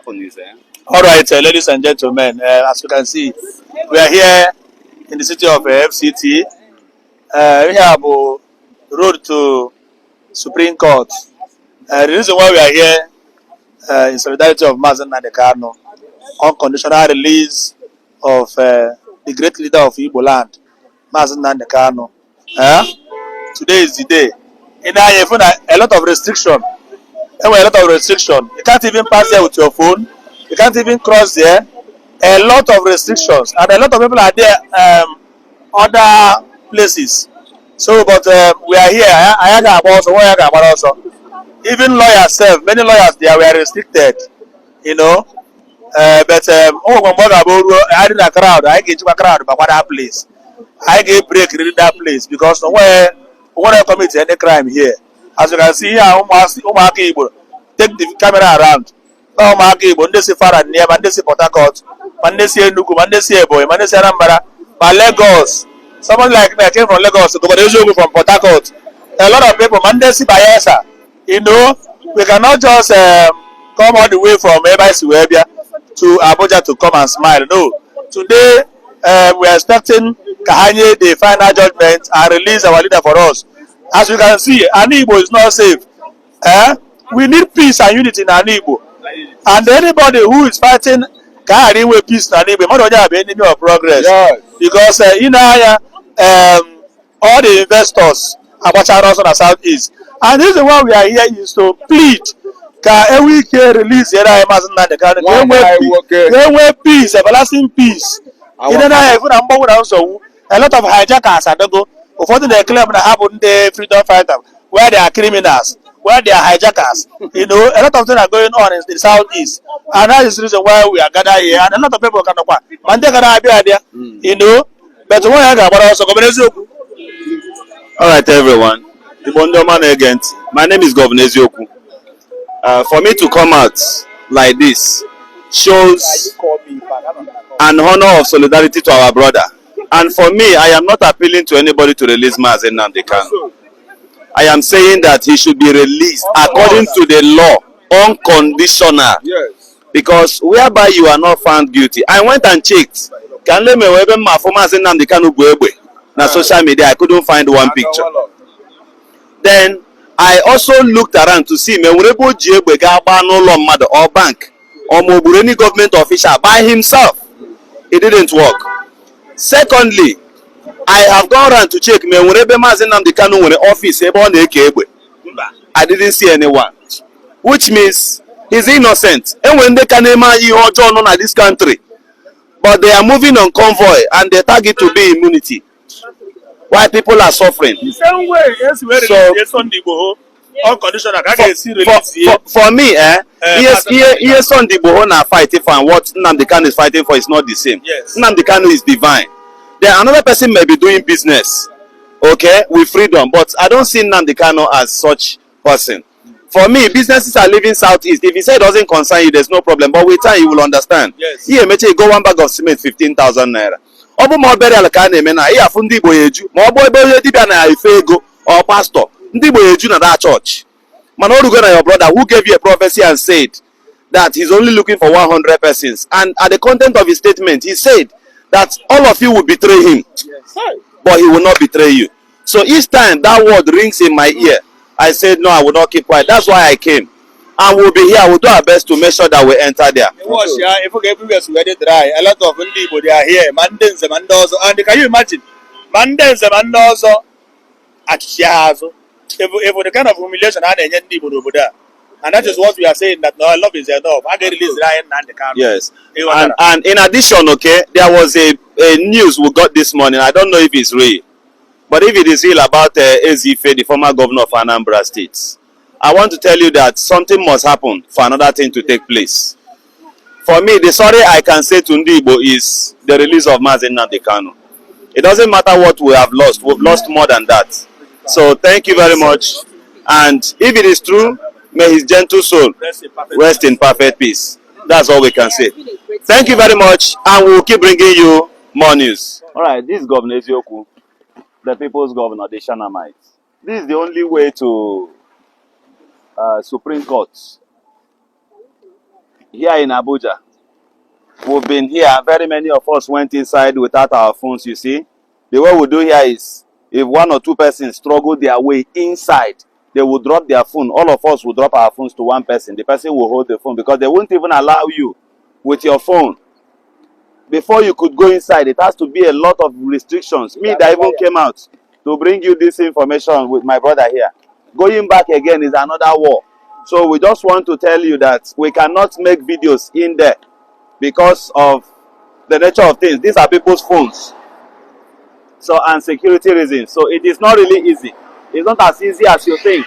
happen is All right, ladies and gentlemen, as you can see, we are here in the city of FCT. We have a road to Supreme Court. The reason why we are here in solidarity of Mazi Nnamdi Kanu, unconditional release of the great leader of Igbo Land, Mazi Nnamdi Kanu. Today is the day. In a lot of restriction. A lot of restriction. You can't even pass there with your phone. You can't even cross there. A lot of restrictions, and a lot of people are there other places. So, but we are here. Also. Even lawyers self, many lawyers they were restricted, you know. But I did a crowd. I get to a crowd, but what that place? I get break in that place because nowhere won't commit any crime here. As you can see here, Igbo take the camera around. Igbo, Ndesi Farad near Mandesi Port Harcourt, Mandesi Enugu, Mandesi Eboy, Mandesi Anambra, but Lagos. Someone like me, I came from Lagos to go from Port Harcourt. A lot of people, Mandesi Bayelsa. You know, we cannot just come all the way from Ebasiwebia to Abuja to come and smile. No. Today, we are expecting Kahanye the final judgment and release our leader for us. As you can see, Ndi Igbo is not safe. We need peace and unity in Ndi Igbo. And anybody who is fighting carrying with peace in Ndi Igbo, not have enemy of progress. Yes. Because all the investors are watching us on the southeast. And this is why we are here is to plead. Can we release the Mazi Nnamdi Kanu? Peace, everlasting peace. A lot of hijackers are go. Before they claim that happened the freedom fighter, where they are criminals, where they are hijackers. You know, a lot of things are going on in the southeast. And that is the reason why we are gathered here. And a lot of people can know what. You know, but when I got also all right, everyone. My name is Governor Ezioku. For me to come out like this shows an honor of solidarity to our brother. And for me, I am not appealing to anybody to release Mazi Nnamdi Kanu. I am saying that he should be released according to the law, unconditional. Yes. Because whereby you are not found guilty. I went and checked. Na social media, I couldn't find one picture. Then I also looked around to see or bank or any government official by himself. It didn't work. Secondly, I have gone around to check Mazi Nnamdi Kanu office. I didn't see anyone, which means he's innocent. And when they can in this country, but they are moving on convoy and they target to be immunity. Why people are suffering? The same way, yes, for me, yes, Ndi Igbo na fighting for, and what Nnamdi Kanu is fighting for is not the same. Yes. Nnamdi Kanu is divine. Then another person may be doing business, okay, with freedom, but I don't see Nnamdi Kanu as such person. For me, businesses are living southeast. If he say it doesn't concern you, there's no problem. But with time, you will understand. Yes. Here, you go one bag of cement, 15,000 naira. Obu mo burial ka na eme na iya fu Ndi Igbo eju ma obo ebe dibia na ife ego or pastor Ndi Igbo eju na that church. Man, orugo na your brother who gave you a prophecy and said that he's only looking for 100 persons, and at the content of his statement he said that all of you will betray him. Yes. But he will not betray you. So each time that word rings in my ear, I said no, I will not keep quiet. That's why I came. And we'll be here. We'll do our best to make sure that we enter there. If we get previous weather dry, a lot of Ndi Igbo they are here. Mandens and Mandozo, and can you imagine? Mandens and Mandozo at Shiazo. If the kind of humiliation and Ndi Igbo over there, and that is what we are saying, that no love is enough. I get released Ryan and the car. Yes. And in addition, okay, there was a news we got this morning. I don't know if it's real, but if it is real about Ezife, the former governor of Anambra State. I want to tell you that something must happen for another thing to take place. For me, the sorry I can say to Ndi Igbo is the release of Mazi Nnamdi Kanu. It doesn't matter what we have lost. We've lost more than that. So thank you very much. And if it is true, may his gentle soul rest in perfect peace. That's all we can say. Thank you very much, and we'll keep bringing you more news. All right, this is Governor Ezioku, the people's governor, the Shanamites. This is the only way to Supreme Court. here in Abuja. We've been here. Very many of us went inside without our phones, you see. The way we do here is, if one or two persons struggle their way inside, they will drop their phone. All of us will drop our phones to one person. The person will hold the phone because they won't even allow you with your phone. Before you could go inside, it has to be a lot of restrictions. Me that even came out to bring you this information with my brother here. Going back again is another war. So we just want to tell you that we cannot make videos in there because of the nature of things. These are people's phones. So, and security reasons. So it is not really easy. It's not as easy as you think.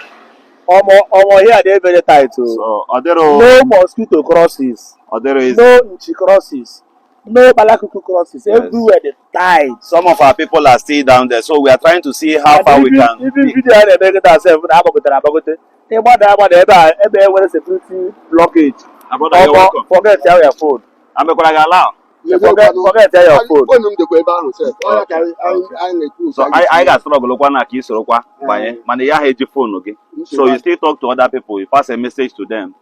Omo here they very tight. So, no mosquito crosses. No nchi crosses. No balakuku crosses. Yes. Everywhere they tight. Some of our people are still down there. So we are trying to see how far we can. Even video they make it ourselves. Everywhere security blockage. Forget to tell your phone. I'm going to allow. Forget to tell your phone. So I got struggle with key so phone okay. So you still talk to other people, you pass a message to them.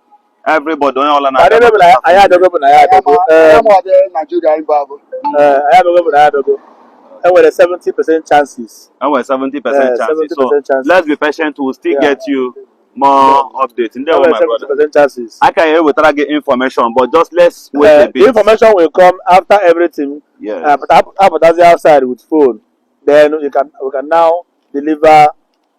Everybody don't all I had to go. I had 70% chances. 70% chances. So let's be patient, we'll still get you more updates. In there, my brother. Chances. I can hear we try to get information, but just let's wait a bit. The information will come after everything. Yeah. But that's the outside with phone. Then we can now deliver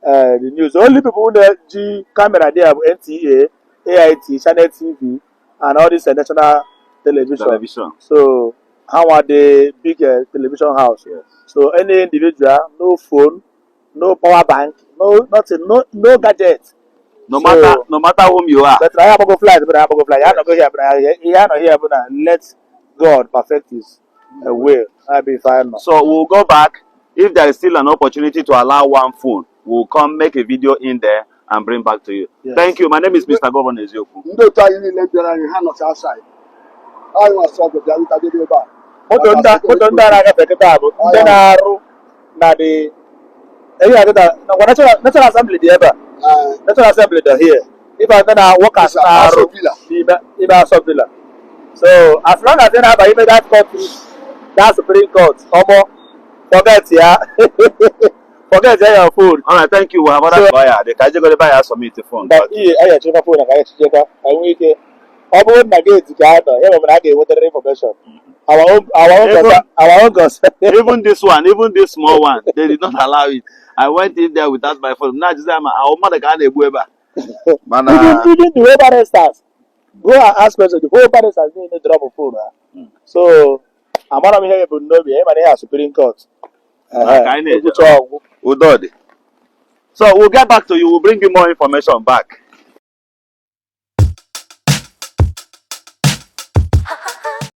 the news. Only people who have G camera there have NTA, AIT, Channel TV, and all this national television. So how are the big television house? Yes. So any individual, no phone, no power bank, no nothing, no gadget. No matter whom you are. But I have to go fly. But I have to go fly. I have to go here. But I have to here. But let God perfect His will. I'll be fine. So we'll go back. If there is still an opportunity to allow one phone, we'll come make a video in there and bring back to you. Yes. Thank you. My name is Mr. Governor Ezioku. National Assembly National Assembly here. If I then work as a so as long as they have that court, that's Supreme Court. Forget forget your phone. All right, thank you. We have other buyer. They can go buy us submit the phone. But I check my phone. I check. I wait. Open my gate to get the information. Our own gods. Even this one, even this small one, they did not allow it. I went in there without my phone. Now just our mother can't Even the Weber stars. Go and ask questions. The whole parents has been in the drop of phone. So I'm not here to know me. I'm here Supreme Court. So we'll get back to you. We'll bring you more information back.